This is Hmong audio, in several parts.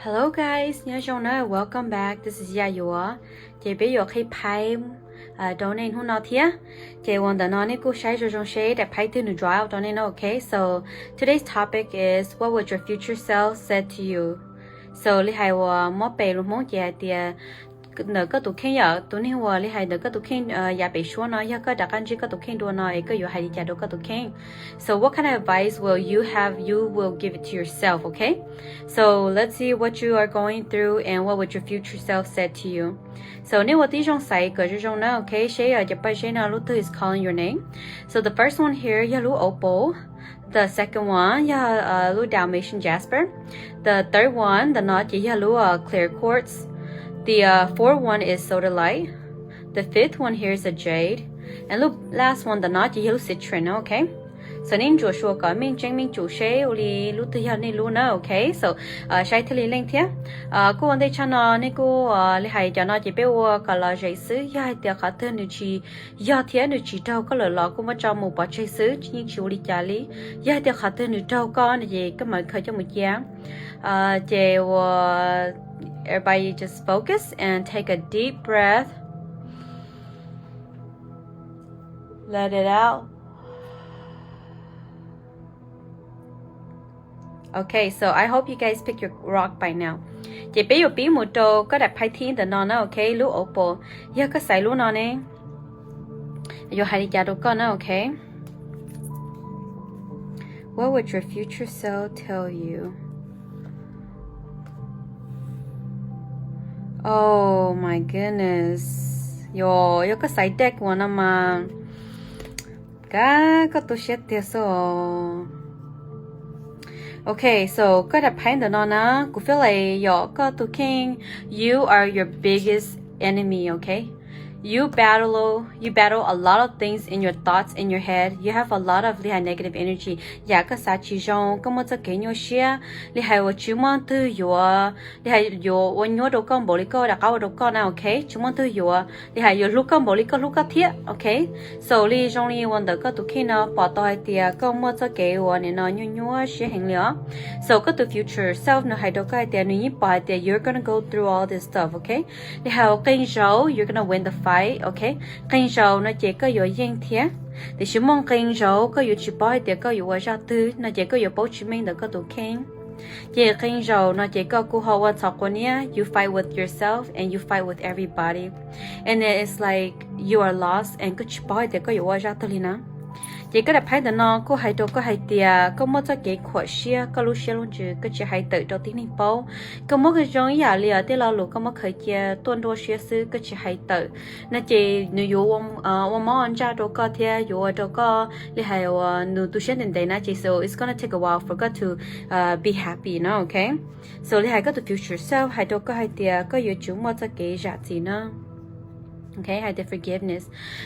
Hello guys, nyob zoo na, welcome back. This is Yaj Yuav. Ces peb yuav qhib phaib rau nej hnub no thiab. Ces uas ntawm no nej kuj saib zoo zoo seb daim phaib twg nws draw out rau nej no, ok? So today's topic is what would your future self said to you? So li hais uas muab pem lus Hmoob ces hais tias ntawm koj tus kheej yom, tus neeg uas li hais ntawm koj tus kheej yav pem suab no, yog koj rov qab ntsib koj tus kheej dua no es koj yuav hais li cas rau koj tus kheej? So what kind of advice will you have, you will give it to yourself, ok? So let's see what you are going through and what would your future self said to you. So nej ua tib zoo xaiv kom zoo zoo na, ok? Seb cov paj zeb no lub twg is calling your name. So the first one here yog lub opal. The second one yog lub Dalmatian jasper. The third one ntawm no ces yog lub clear quartz. The fourth one is sodalite. The fifth one here is a jade. And lub last one ntawm no ces yog lub citrine, ok? So nej ntsuam xyuas kom meej tseeb meej tsum seb ua li lub twg yog nej lub na, ok? So saib thiaj li leej thiab. Kuj ua ntej tshaj no nej kuj li hais cov no ces peb ua kom lom zem xwb, yog hais tias qhov twg nws tsis yog thiab nws tsis raug koj lawm los kuj muab tso mus pov tseg xwb, yeej tsis ua li cas li. Yog hais tias qhov twg nws raug koj no ces koj mam khaws coj mus cia. Ces ua, everybody just focus and take a deep breath. Let it out. Okay, so I hope you guys pick your rock by now. Ces peb yuav pib mus rau koj daim phaib thib ntawm no na, ok, lub opal. Yog koj xaiv lub no ne, yuav hais li cas rau koj na, ok? What would your future self tell you? Oh my goodness. Yog, yog koj xaiv deck uas no mas kab koj tu siab tiag xwb os. Ok, so koj daim phaib ntawm no na, kuv feel like yog koj tus kheej, you are your biggest enemy, ok? You battle, you battle a lot of things in your thoughts, in your head. You have a lot of li hais negative energy. Yam koj xav tsis zoo, koj muaj txoj kev nyuaj siab, li hais uas tsis muaj twg yuav, li hais yuav ua nyuaj rau koj npaum li koj rov qab ua rau koj na, ok? Tsis muaj twg yuav li hais yuav hlub koj npaum li koj hlub koj thiab, ok? So li zoo li uas ntawm koj tus kheej no pom tau hais tias koj muaj txoj kev uas nim no nyuaj nyuaj siab heev li os. So koj tus future self nws hais rau koj hais tias nws yeej pom hais tias you're gonna go through all this stuff, ok? Li hais qee zaus you're gonna win the fight, ok? Qee zaus no ces koj yuav yeej thiab. Tiam sis muaj qee zaus koj yuav tsis paub hais tias koj yuav ua zaj twg no ces koj yuav paub tsis meej ntawm koj tus kheej. Ces qee zaus no ces koj kuj ho ua txhov quav niab, you fight with yourself and you fight with everybody. And then it's like you are lost and koj tsis paub hais tias koj yuav ua zaj twg li na. Ces koj daim phaib ntawm no kuj hais rau koj hais tias koj muaj txoj kev khuam siab, koj lub siab lub ntsws koj tsis hais tawm rau tib neeg paub. Koj muab zoo ib yam li tej lo lus koj muab khaws cia tuaj nruab siab xwb koj tsis hais tawm, no ces nws yuav ua mob ntsaj rau koj thiab yuav ua rau koj li hais uas nws tu siab ntev ntev na ces so it's gonna take a while for God to be happy no, ok? So li hais koj tus future self hais rau koj hais tias koj yuav tsum muaj txoj kev zam txim na. Ok, hais tias forgiveness.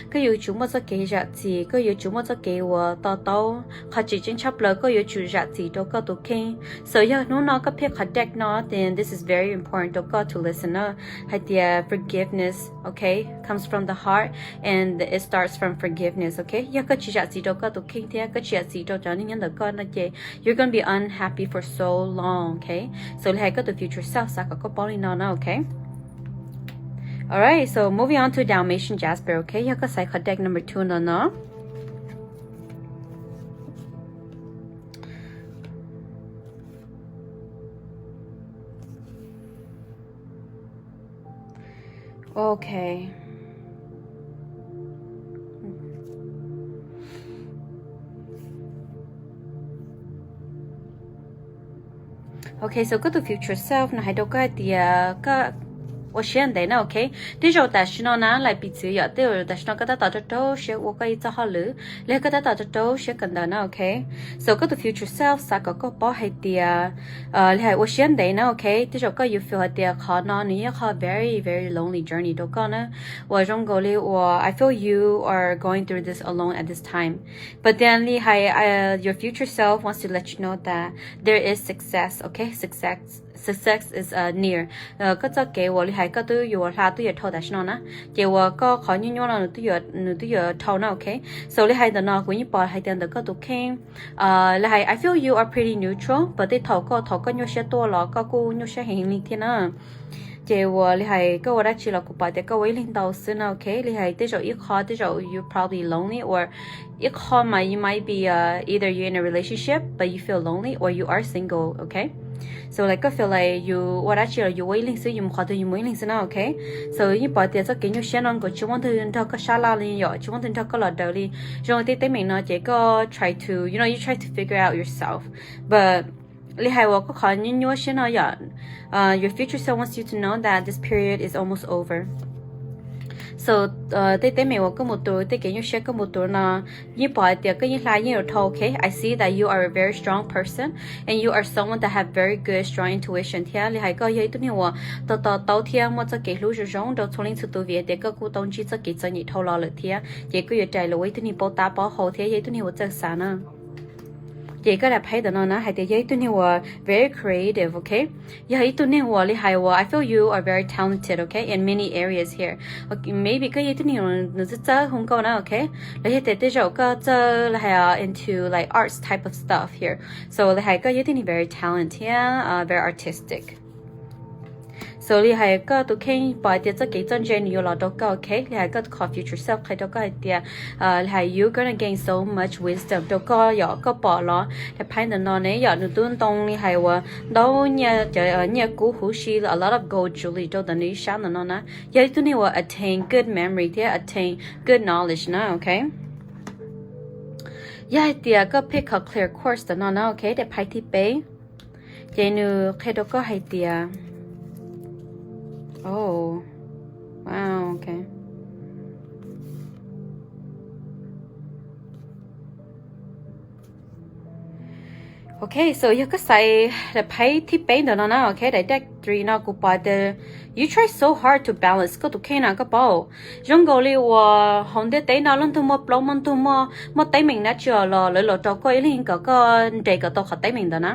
Koj yuav tsum muaj txoj kev zam txim, koj yuav tsum muaj txoj kev uas to taub. Qhov tseem ceeb tshaj plaws koj yuav tsum zam txim rau koj tus kheej. So yog hnub no koj pick qhov deck no, then this is very important rau koj to listen na. Hais tias forgiveness, ok, comes from the heart and it starts from forgiveness, ok? Yog koj tsis zam txim rau koj tus kheej thiab koj tsis zam txim rau cov neeg nyob ntawm koj no ces you're gonna be unhappy for so long, ok? So li hais koj tus future self xav kom koj paub li no na, ok? Alright, so moving on to Dalmatian Jasper, ok? Yog koj xaiv qhov deck number two ntawm no. Ok. Ok, so koj tus future self no hais rau koj hais tias koj ua siab ntev na, ok? Tej zaum tam sim no na, lais piv txwv yom, tej zaum tam sim no koj tab tom rau rau siab ua koj ib txoj hauj lwm, li koj tab tom rau rau siab kawm ntawv na, ok? So koj tus future self xav kom koj paub hais tias li hais ua siab ntev na, ok? Tej zaum koj yuav feel hais tias qhov no nws yog qhov very very lonely journey rau koj na. Uas zoo nkaus li uas I feel you are going through this alone at this time. But then li hais your future self wants to let you know that there is success, ok? Success success is near. Koj txoj kev uas li hais koj twb yuav hla twb yuav dhau tam sim no na, ces uas koj qhov nyuaj nyuaj no nws twb yuav dhau na, ok. So li hais ntawm no kuv yeej pom hais tias ntawm koj tus kheej, li hais I feel you are pretty neutral, but tej thaum koj thaum koj nyuaj siab tuaj los koj kuj nyuaj siab heev li thiab na. Ces uas li hais koj ua dab tsi los kuv pom tias koj ua ib leeg ntau xwb na, ok. Li hais tej zaum ib qho tej zaum you probably lonely, or ib qho mas you might be either you're in a relationship but you feel lonely or you are single, ok. So like koj feel like yus ua dab tsi los yus ua ib leeg xwb, yus mus qhov twg yus mus ib leeg xwb na, ok. So yeej pom tias txoj kev nyuaj siab no nkaus tsis muaj leej twg nrog koj sab laj li, yom, tsis muaj leej twg nrog koj los daws li. Zoo tej teeb meem no ces koj try to, you know, you try to figure out yourself, but li hais uas koj qhov nyuaj nyuaj siab no yom, your future self wants you to know that this period is almost over. So tej teeb meem uas koj mus tus, tej kev nyuaj siab koj mus tus no, yeej pom hais tias koj yeej hla yeej yuav dhau, ok. I see that you are a very strong person and you are someone that have very good strong intuition thiab li hais koj yog ib tug neeg uas to to taub thiab muaj txoj kev hlub zoo zoo rau txhua leej txhua tus vim tias koj kuj tau ntsib txoj kev txom nyem dhau los lawm thiab, ces koj yuav rais los ua ib tug neeg paub tab paub hau thiab yog ib tug neeg uas txawj xav na. Ces koj daim phais ntawm no na hais tias yog ib tug neeg uas very creative, ok. Yog ib tug neeg uas li hais uas I feel you are very talented, ok, in many areas here. Maybe koj yog ib tug neeg nws txawj txawj hu nkauj na, ok. Los yog tias tej zaum koj txawj li hais into like arts type of stuff here. So li hais koj yog ib tug neeg very talent thiab very artistic. So li hais koj tus kheej pom hais tias txoj kev txawj ntse nws yuav los rau koj, ok. Li hais koj qhov future self qhia rau koj hais tias li hais you gonna gain so much wisdom rau koj yom, koj pom los daim phais ntawm no ne yom, nws twb ntoo li hais uas ntau nyiaj, cov nyiaj kub huv si, a lot of gold jewelry rau ntawm nws ib sab ntawm no na. Yog ib tug neeg uas attain good memory thiab attain good knowledge na, ok. Yog hais tias koj pick a clear course ntawm no na, ok, daim phais thib peb, ces nws qhia rau koj hais tias, oh, wow, ok. Ok, so yog koj xaiv daim phais thib peb ntawm no na, ok, daim deck three no kuv pom tias you try so hard to balance koj tus kheej na, koj paub. Zoo nkaus li uas hauv ntiaj teb no leej twg muaj plaub muaj ntug, muaj teeb meem dab tsi los lawv los rau koj ib leeg kom koj nres kom tau qhov teeb meem ntawd na.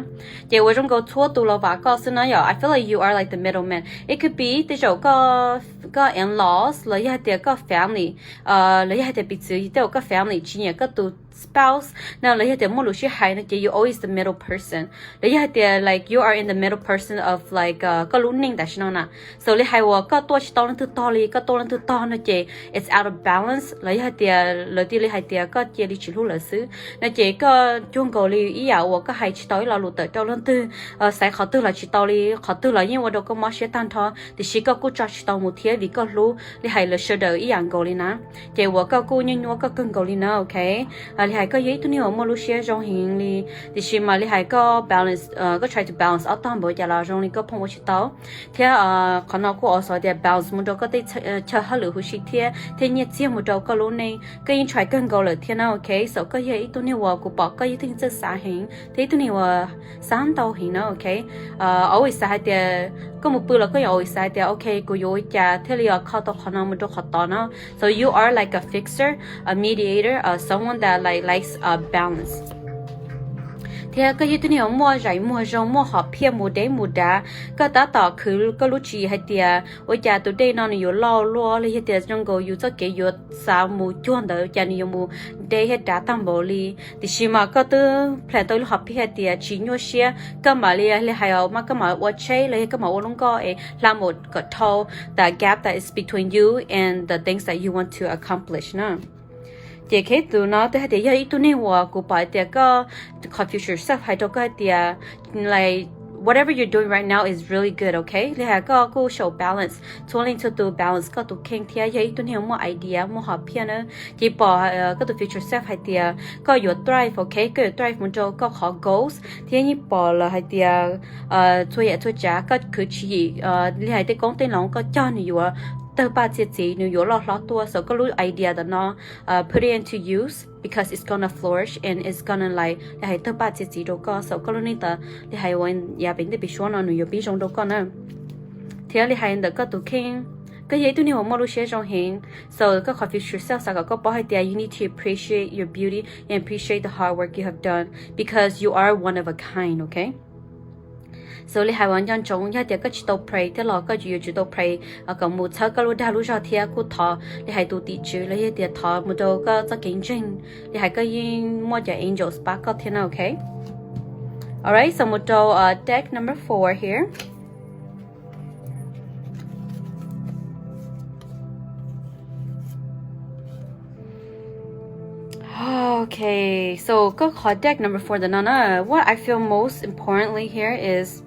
Ces uas zoo nkaus txhua tus los vam koj xwb na yom. I feel like you are like the middle man. It could be tej zaum koj in-laws los yog hais tias koj family, los yog hais tias piv txwv tej zaum koj family tsis nyiam koj tus spouse no los yog tias muaj lus sib hais no ces you always the middle person. Los yog hais tias like you are in the middle person of like koj lub neej tam sim no na. So li hais uas koj tuaj tsis tau leej twg tog li, koj tuaj leej twg tog no ces it's out of balance, los yog hais tias lawv thiaj li hais tias koj cia li tsis hlub lawv xwb no ces koj cuag nkaus li ib yam uas koj hais tsis tau ib lo lus tawm rau leej twg, xaiv qhov twg los tsis tau li, qhov twg los yeej ua rau koj mob siab tag nrho, tiam sis koj kuj tso tsis tau mus thiab vim koj hlub li hais lawv sawv daws ib yam nkaus li na. Ces uas koj kuj nyuaj nyuaj koj kawg nkaus li na, ok. Li hais koj yog ib tug neeg uas muaj lub siab zoo heev li, tiam sis mas li hais koj balance, koj try to balance ob tog npaum cas los zoo li koj pheej ua tsis tau. Thiab qhov no kuj ua xov tias balance mus rau koj tej chaw hauj lwm huv si thiab, thiab nyiaj txiag mus rau koj lub neej, koj yeej try kawg nkaus lawm thiab na, ok. So koj yog ib tug neeg uas kuv pom koj yog ib tug neeg txawj xav heev thiab ib tug neeg uas xav ntau heev na, ok. Always xav hais tias koj mus pw los koj yuav always xav hais tias ok, kuv yuav ua cas thiaj li kho tau qhov no mus rau qhov tod na. So you are like a fixer, a mediator, someone that like likes a balance. Thiab koj yog ib tug neeg uas muaj zais muag zoo, muaj hom phiaj mus deb mus dav, koj tab tom khwv koj lub tswv yim hais tias ua cas tus dej no nws yuav loj luaj, los yog tias zoo nkaus yus txoj kev yuav xav mus cuag ntawd cas nws yuav mus deb thiab dav tag npaum li. Tiam sis mas koj twb plan tau ib lub hom phiaj hais tias tsis nyuaj siab, koj mam li li hais mas koj mam ua tsheb los yog koj mam ua lub nkoj es hla mus kom dhau the gap that is between you and the things that you want to accomplish na. Ces case tus no twb hais tias yog ib tug neeg uas kuv pom hais tias koj, qhov future self hais rau koj hais tias like whatever you're doing right now is really good, ok. Li hais koj kuj show balance, txhua leej txhua tus balance koj tus kheej thiab yog ib tug neeg muaj idea muaj hom phiaj na. Ces pom koj tus future self hais tias koj yuav thrive, ok, koj yuav thrive mus rau koj qhov goals thiab yeej pom lawm hais tias txhua yam txhua tsav koj khwv tswv yim, li hais tej koob tej loo koj cog nws yuav tawg paj txia txiv, nws yuav loj hlob tuaj. So koj lub idea ntawm no put it into use because it's gonna flourish and it's gonna like li hais tawg paj txia txiv rau koj. So koj lub neej tas li hais ua yav pem ntej pem suab no nws yuav pib zoo rau koj na. Thiab li hais ntawm koj tus kheej, koj yog ib tug neeg uas muaj lub siab zoo heev. So koj qhov future self xav kom koj paub hais tias you need to appreciate your beauty and appreciate the hard work you have done because you are one of a kind, ok. So li hais uas nco ntsoov, yog tias koj tsis tau pray thiab los koj yuav tsum tau pray kom mus txhawb koj lub dag lub zog thiab kuj thov li hais tus tim tswv los yog tias thov mus rau koj txoj kev ntseeg, li hais koj yeej muaj cov angels pab koj thiab na, ok? Alright, so mus rau deck number four here. Okay, so koj qhov deck number four ntawm no na, what I feel most importantly here is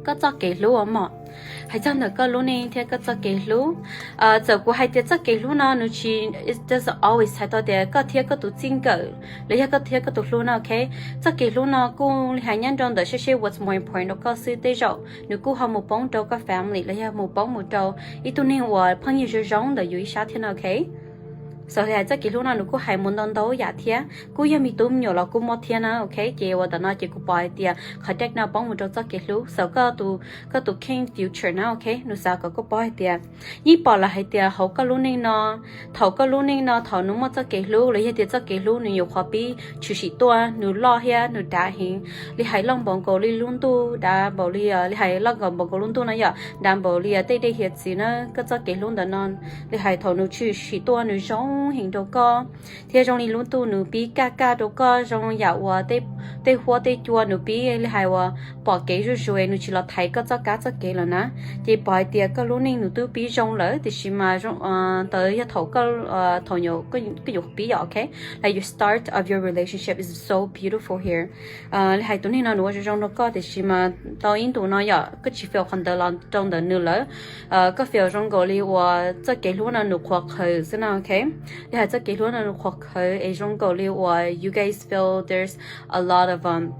koj txoj kev hlub os mog. Hais txog ntawm koj lub neej thiab koj txoj kev hlub, txawm kuv hais tias txoj kev hlub no nws tsis, it doesn't always hais tau tias koj thiab koj tus txij nkawm los yog koj thiab koj tus hlub no, ok? Txoj kev hlub no kuj li hais nyob rau ntawm seb seb what's more important rau koj xwb, tej zaum nws kuj ho mus poob rau koj family los yog mus poob mus rau ib tug neeg uas phooj ywg zoo zoo ntawm yus ib sab thiab no, ok? So li hais txoj kev hlub no nws kuj hais mus ntau ntau yam thiab, kuj yog me tub me nyuam los kuj muaj thiab na, ok? Ces uas ntawm no ces kuv pom hais tias qhov deck no poob mus rau txoj kev hlub, so koj tus, koj tus kheej future na, ok? Nws xav kom koj paub hais tias, yeej pom lawm hais tias hauv koj lub neej no, thaum koj lub neej no thaum nws muaj txoj kev hlub los yog tias txoj kev hlub nws nyuam qhuav pib tshwm sim tuaj, nws loj thiab nws dav heev, li hais loj npaum nkaus li lub ntuj, dav npaum li, li hais loj npaum nkaus lub ntuj no yom, dav npaum li tej dej hiav txwv na, koj txoj kev hlub ntawm no, li hais thaum nws tshwm sim tuaj nws zoo heev rau koj, thiab zoo li lub ntuj nws pib kaj kaj rau koj, zoo yam uas tej huab tej cua nws pib li hais uas pom kev zuj zus, nws tsis los thaiv koj txoj kab txoj kev lawm na. Ces pom hais tias koj lub neej nws twb pib zoo lawm, tiam sis mas ntawd yog thaum koj, thaum nyuam, koj nyuam qhuav pib yom, ok? Like your start of your relationship is so beautiful here. Li hais tus neeg no nws ua zoo zoo rau koj, tiam sis mas tau ib ntus no yom, koj tsis feel qhov ntawd los rau ntawm nws lawm. Koj feel zoo nkaus li uas txoj kev hlub no nws qhuav qhawv xwb na, ok? Li hais txoj kev hlub no nws qhuav qhawv es zoo nkaus li uas you guys feel there's a lot of, um,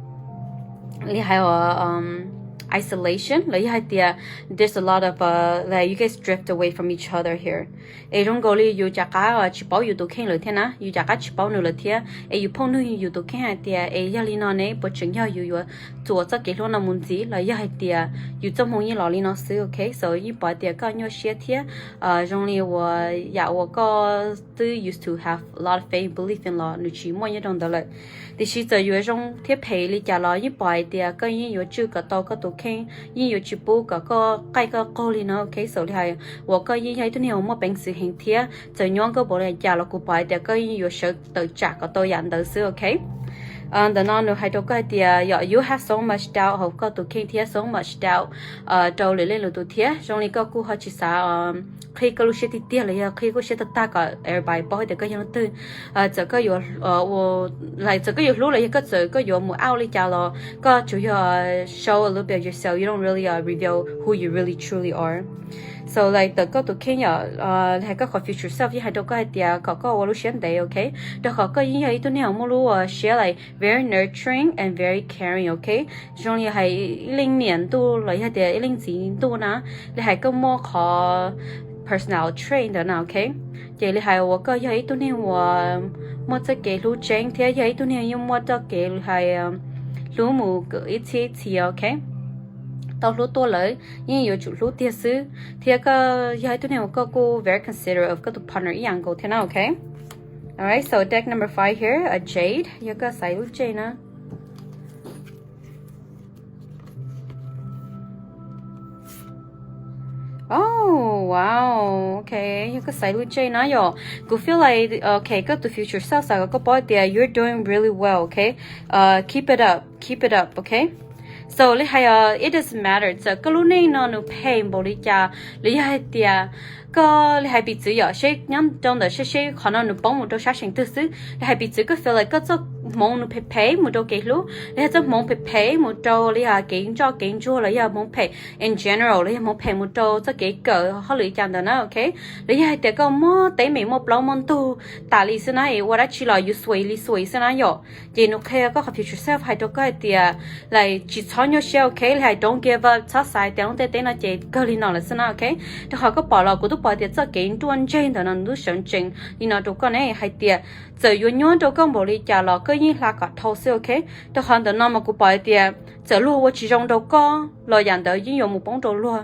li hais uas, um, isolation los yog hais tias there's a lot of, uh, like you guys drift away from each other here. Es zoo nkaus li yus rov qab tsis paub yus tus kheej lawm thiab na, yus rov qab tsis paub nws lawm thiab, es yus phooj ywg yus tus kheej hais tias es yog li no ne puas tseem yog yus yuav txuas txoj kev hlub no mus ntxiv los yog hais tias yus txoj hmoo yeej los li no xwb, ok? So yeej pom tias koj nyuaj siab thiab, zoo li uas yam uas koj twb used to have a lot of faith, belief in los nws tsis muaj nyob rau ntawd lawm. Tiam sis txawm yuav zoo thiab phem li cas los yeej pom hais tias koj yeej yuav tswj kom tau koj tus kheej, yeej yuav tsis pub kom koj qaij koj qaug li no, ok? So li hais uas koj yeej yog ib tug neeg uas muaj peev xwm heev thiab txawm nyuaj koj npaum li cas los kuv pom hais tias koj yeej yuav sawv tawm tsam kom tau yam ntawd xwb, ok? Ntawm no nws hais rau koj hais tias yom, you have so much doubt hauv koj tus kheej thiab so much doubt rau lwm leej lwm tus thiab, zoo li koj kuj ho tsis xav qhia koj lub siab tiag tiag los yog qhia koj siab tag tag kom everybody paub hais tias koj yog leej twg. Txawm koj yuav, txawm koj yuav hlub los yog koj txawm koj yuav mus out li cas los koj tsuas yog show a little bit of yourself, you don't really reveal who you really truly are. So like ntawm koj tus kheej yom, li hais koj qhov future self yeej hais rau koj hais tias kom koj ua lub siab ntev, ok? Rau qhov koj yeej yog ib tug neeg uas muaj lub siab like very nurturing and very caring, ok? Zoo li hais ib leej niam ntuj los yog tias ib leej txiv ntuj na, li hais koj muaj qhov personality trait ntawd na, ok? Ces li hais uas koj yog ib tug neeg uas muaj txoj kev hlub tseeb thiab yog ib tug neeg yeej muaj txoj kev li hais hlub mus ib txhiab ib txhis, ok? Tau hlub tuaj lawm yeej yuav tsum hlub tiag xwb, thiab koj yog ib tug neeg uas koj kuj very considerate of koj tus partner ib yam nkaus thiab na, ok? Alright, so deck number five here, a jade, yog koj xaiv lub jade na. Oh, wow, ok, yog koj xaiv lub jade na yom, kuv feel like, ok, koj tus future self xav kom koj paub tias you're doing really well, ok? Keep it up, keep it up, ok? So li hais, it doesn't matter txawm koj lub neej no nws phem npaum li cas, los yog hais tias koj li hais piv txwv yom, seb nyob rau ntawm seb seb qhov no nws poob mus rau sab seem twg xwb. Li hais piv txwv koj feel like koj txoj hmoov nws phem phem mus rau kev hlub, los yog txoj hmoov phem phem mus rau li kev ntsoj kev ntsuag, los yog hmoov phem in general, los yog hmoov phem mus rau txoj kev kawm hauj lwm cas ntawd na, ok? Los yog hais tias koj muaj teeb meem muaj plaub muaj ntug tas li xwb na, es ua dab tsi los yus xuav li xuav xwb na yom. Ces nws qhia koj qhov future self hais rau koj hais tias like tsis txhob nyuaj siab, ok? Li hais don't give up, txhob xav tias lub ntiaj teb no ces kawg li no lawm xwb na, ok? Rau qhov koj pom los kuv twb pom tias txoj kev nruaj ntseg ntawm no nws twb sawv tsees li no rau koj ne, hais tias txawm yuav nyuaj rau koj npaum li cas los koj yeej hla kom dhau xwb, ok? Rau qhov ntawm no mas kuv pom hais tias txawm luag ua tsis zoo rau koj los yam ntawd yeej yuav mus poob rau luag.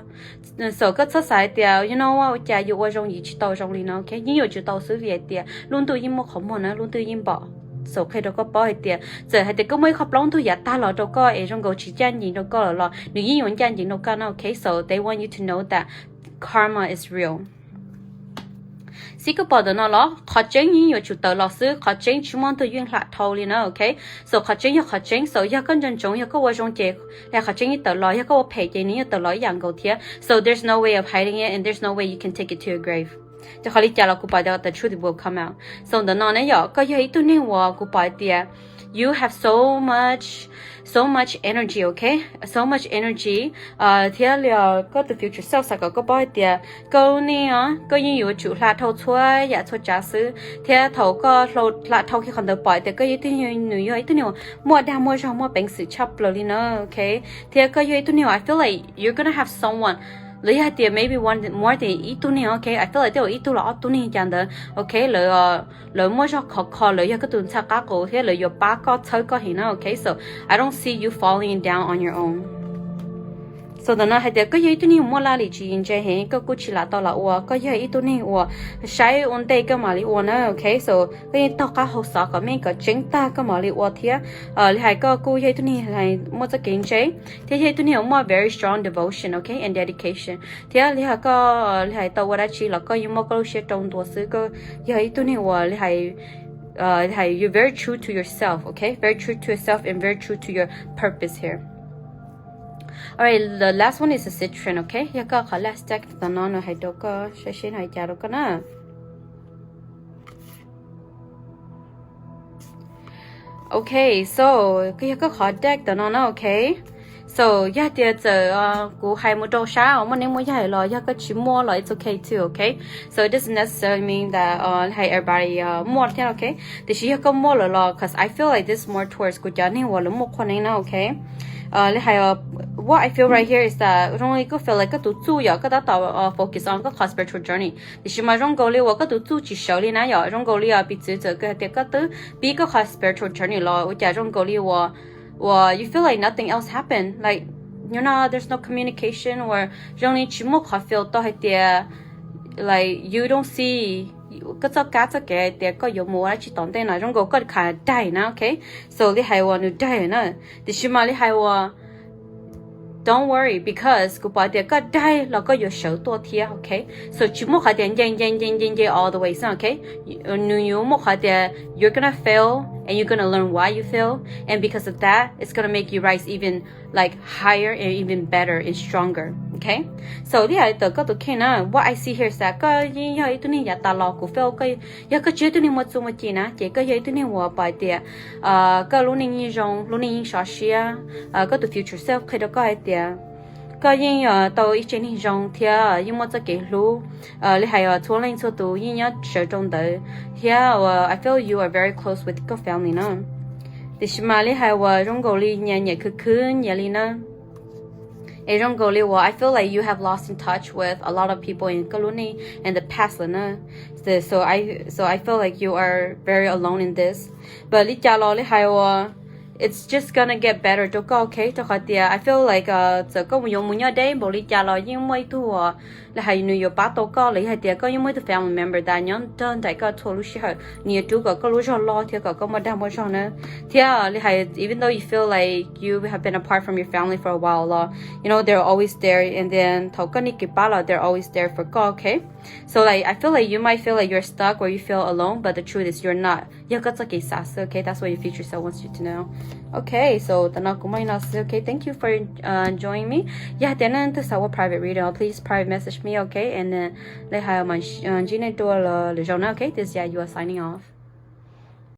So koj txhob xav hais tias you know what, ua cas yus ua zoo yus tsis tau zoo li no, ok? Yeej yuav tsum tau xwb, vim hais tias lub ntuj yeej muaj qhov muag na, lub ntuj yeej npom. So qhia rau koj paub hais tias txawm hais tias koj muaj ib qho plaub ntug yav tag los rau koj es zoo nkaus tsis ncaj ncees rau koj lawm los nws yeej yuav ncaj ncees rau koj na, okay? So they want you to know that karma is real. Xib koj pom ntawm no los qhov tseeb yeej yuav tsum tawm los xwb, qhov tseeb tsis muaj ntug yeej hla dhau li na, okay? So qhov tseeb yog qhov tseeb, so yog koj nco ntsoov, yog koj ua zoo ces qhov tseeb yeej tawm los, yog koj ua phem ces nws yeej tawm los ib yam nkaus thiab. So there's no way of hiding it and there's no way you can take it to your grave. Ces qhov li cas los kuv pom tias the truth will come out. So ntawm no ne yom, koj yog ib tug neeg uas kuv pom tias you have so much, so much energy, okay? So much energy, thiab li koj tus future self xav kom koj paub hais tias koj lub neej, koj yeej yuav tsum hla dhau txhua yam txhua tsav xwb, thiab thaum koj hla dhau kiag qhov ntawd pom tias koj yog ib tug, nws yog ib tug neeg uas muaj dag muaj zog, muaj peev xwm tshaj plaws li na, okay? Thiab koj yog ib tug neeg uas I feel like you're gonna have someone, los yog hais tias maybe one more than ib tug neeg, okay? I feel like twb yog ib tug los ob tug neeg cas ntawd, okay? Lawv, lawv muaj zog khov kho, lawv yog koj tus ntxhais qab qus thiab lawv yuav pab koj txhawb koj heev na, okay? So I don't see you falling down on your own. So ntawm no hais tias koj yog ib tug neeg muaj laj lim tsis ntse heev, koj kuj tsis lam tau los ua, koj yog ib tug neeg uas saib ua ntej koj mam li ua na, okay? So koj yeej taug qab hau xov kom meej kom tseeb tag koj mam li ua thiab. Li hais koj kuj yog ib tug neeg muaj txoj kev ntse thiab yog ib tug neeg muaj very strong devotion, okay, and dedication. Thiab li hais koj, li hais tau ua dab tsi los koj yeej muaj koj lub siab rau ntua xwb, koj yog ib tug neeg uas li hais, you're very true to yourself, okay? Very true to yourself and very true to your purpose here. Alright, the last one is a citron, okay? Yog koj qhov last deck tom no nws hais rau koj, saib seb nws hais cas rau koj na. Okay, so yog koj qhov deck tom no na, okay? So yog tias txawm kuv hais mus rau sab uas muaj neeb muaj yaig los yog koj tsis muaj los it's okay too, okay? So it doesn't necessarily mean that hais everybody muaj thiab, okay? Tiam sis yog koj muaj lawm los, cause I feel like this more towards kuv cov neeg uas lawv muaj qhua neeb na, okay? Li hais, what I feel right here is that zoo li koj feel like koj tus txuj yog koj tab tom focus on koj qhov spiritual journey, tiam sis mas zoo nkaus li uas koj tus txuj tsis sawv li na yom. Zoo nkaus li piv txwv txawm hais tias koj twb pib koj qhov spiritual journey los ua cas zoo nkaus li uas, uas you feel like nothing else happened, like, you know, there's no communication, or zoo li tsis muaj qhov feel tau hais tias, like, you don't see koj txoj kab txoj kev hais tias koj yuav mus ua dab tsi tom ntej no, zoo nkaus koj khav daig na, okay? So li hais uas nws daig na, tiam sis mas li hais uas don't worry, because kuv pom tias koj daig los koj yuav sawv tuaj thiab, okay? So tsis muaj qhov tias nce nce nce nce nce all the way xwb, okay? Nws yuav muaj qhov tias you're gonna fail and you're gonna learn why you fail, and because of that it's gonna make you rise even like higher and even better and stronger, okay? So li hais tawm koj tus kheej na, what I see here is that koj yeej yog ib tug neeg yav tas los kuv feel, yog koj tsis yog ib tug neeg muaj txuj muaj ci na ces koj yog ib tug neeg uas pom tias koj lub neej yeej zoo, lub neej yeej sov siab, koj tus future self qhia rau koj hais tias koj yeej tau ib tsev neeg zoo thiab yeej muaj txoj kev hlub, li hais txhua leej txhua tus yeej nyob sawv rau ntawd thiab uas I feel you are very close with koj family na. Tiam sis mas li hais uas zoo nkaus li nyias nyiam khwv khwv nyias li na. Es zoo nkaus li uas I feel like you have lost in touch with a lot of people in koj lub neej in the past lawm na. So I, so I feel like you are very alone in this. But li cas los li hais uas it's just gonna get better rau koj, okay? Rau qhov tias I feel like txawm koj yuav mus nyob deb npaum li cas los yeej muaj ib tug uas li hais nws yuav pab tau koj, los yog hais tias koj yeej muaj ib tug family member tas nyob nrog nraim koj txhua lub sij hawm, nws yuav rub kom koj lub zog loj thiab kom koj muaj dag muaj zog na. Thiab li hais even though you feel like you have been apart from your family for a while los, you know, they're always there, and then thaum koj need kev pab los they're always there for koj, okay? So like I feel like you might feel like you're stuck or you feel alone, but the truth is you're not. Yog koj txoj kev xav xwb, okay? That's what your future self wants you to know. Okay, so tam no kuv muaj li no xwb, okay? Thank you for joining me. Yog tias nej twg xav ua private reading, please private message me, okay? And then li hais mam ntsib nej dua lwm zaus na, okay? This is Yayua signing off.